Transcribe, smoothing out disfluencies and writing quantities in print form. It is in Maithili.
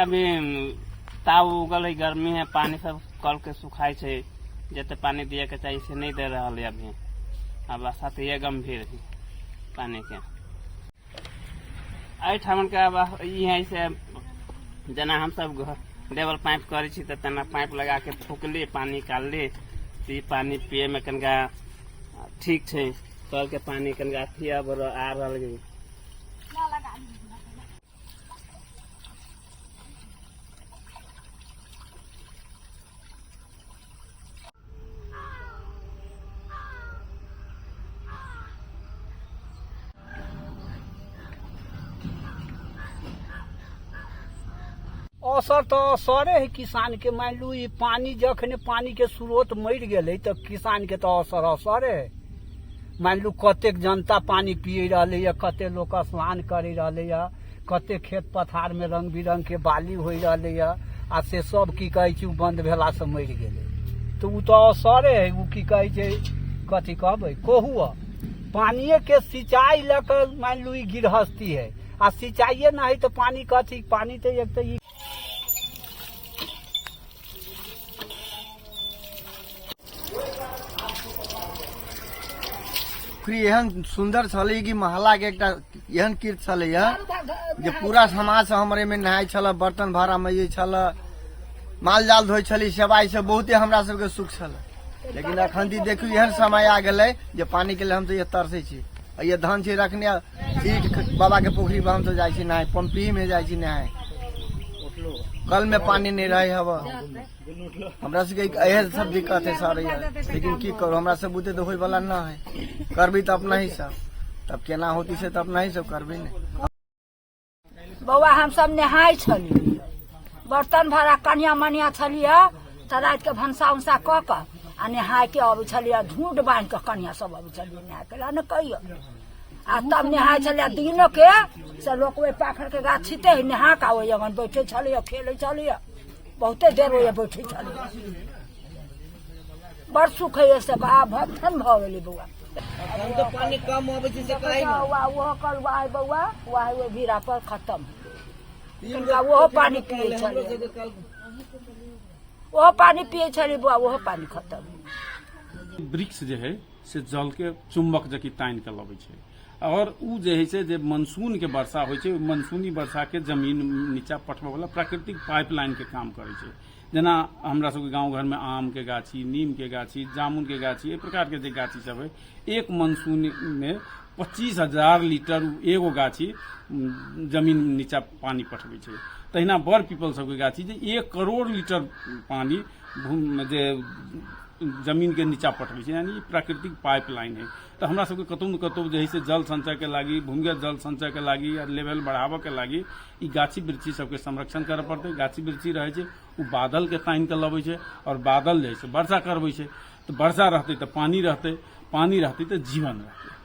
अभी ताव उगल है, गर्मी है, पानी सब कल के सुखाई छै, जते पानी दिए के चाहिए से नहीं दे रहल है अभी। अवस्था तो ये गंभीर है पानी के। एहिठामन के अब ई है से जेना हमसब लेवल पाइप करै छी तऽ तेना पाइप लगा के फूकली, पानी निकालली, तऽ ई पानी पिए में कनिका ठीक छै। कल के पानी कनिका अथी अब आ रहल है। असर तऽ असरे है किसान के। मान लू ई पानी जखने पानी के स्रोत मरि गेलै तऽ किसान के तऽ असर असरे है। मान लू कतेक जनता पानी पिए रहलै, कते लोक स्नान करे रहलै, कते खेत पथार में रंग बिरंग के बाली होइ रहलै, आ से सब की कहै छै, ओ बंद भेलासँ मरि गेलै, तऽ ओ तऽ असरे है। ओ की कहै छै, कथी कहबै, कहू, पानिए के सिंचाई लऽ कऽ मान लू ई गृहस्थी है, आ सिंचाइए नहि है तऽ पानी कथी? पानी तऽ एक तऽ ई पोखरि एहन सुन्दर छलै कि महल्लाके एकटा एहन कीर्त छलैया जे पूरा समाज सब हमर एहिमे नहाय छल, बर्तन भाड़ा मजै छल, माल जाल धोइ छली, सेवाइ से बहुते हमरा सबके सुख छल। लेकिन अखन दी देखू, एहन समय आ गेलै जे पानी के लिए हमसब ये तरसै छी। आ ये धान छै रखने ईट बाबा के पोखरी पर हमसब जाइ छी नहाय, पंपी में जाइ छी नहाय, कल में पानी नहीं रहे हवा। हमरा सबके इहे सब दिक्कत है सर यार, लेकिन की करू, हमरा सब बुते तऽ होय वाला न है। करबी तऽ अपना ही सब, तब केना होती से तऽ अपना ही सब करबी ने। बौआ, हमसब नहाय छलियै, बर्तन भाड़ा कनिया मनिया छलियै तऽ रातिके भनसा उनसा कऽ कऽ आ नहाय के अबै छलियै। झूठ बान्हि कऽ कनिया सब अबै छलियै नहाय के ने कहियो, आ तब नहाय छलियै। दिनो के से लोक ओहि पाखर के गाछ छिते है, नहा कऽ ओहि आङन बैठे छलियै, खेलै छलियै, बहुते देर ओहि बैठे छलियै। बड़ सुख है सब, आब भक्तन भऽ गेलै बौआ। अखन तऽ पानी कम अबै छै से कही ने। बौआ, ओहो कल आइ बौआ वह ओहि भीड़ा पर खत्म, कनिका ओहो पानी पियै छलियै, ओहो पानी पियै छलियै बौआ, ओहो पानी खत्म। वृक्ष जे है से जलके चुम्बक जकी तानि के लबै छै, और उ जे है से जे मानसून के वर्षा होइ छै, ओहि मानसूनी वर्षा के जमीन नीचा पठबै वाला प्राकृतिक पाइपलाइन के काम करै छै। जेना हमरा सबके गाँव घरमे आमके गाछी, नीमके गाछी, जामुनके गाछी, एहि प्रकारके जे गाछी सब है, एक मानसूनमे 25,000 लीटर एगो गाछी जमीन नीचा पानी पठबै छै। तहिना बड़ पीपल सबके गाछी जे 1 करोड़ लीटर पानी जे जमीनके नीचा पठबै छै, यानी प्राकृतिक पाइपलाइन है। तऽ हमरा सबके कतहु ने कतहु जे है से जल संचयके लागि, भूमिगत जल संचयके लागि या लेवल बढ़ाबऽके लागि ई गाछी वृक्षी सबके संरक्षण करऽ पड़तै। गाछी वृक्षी रहै छै, ओ बादलके तानि कऽ लबै छै आओर बादल जे है से वर्षा करबै छै। तऽ वर्षा रहतै तऽ पानी रहतै, पानी रहतै तऽ जीवन रहतै।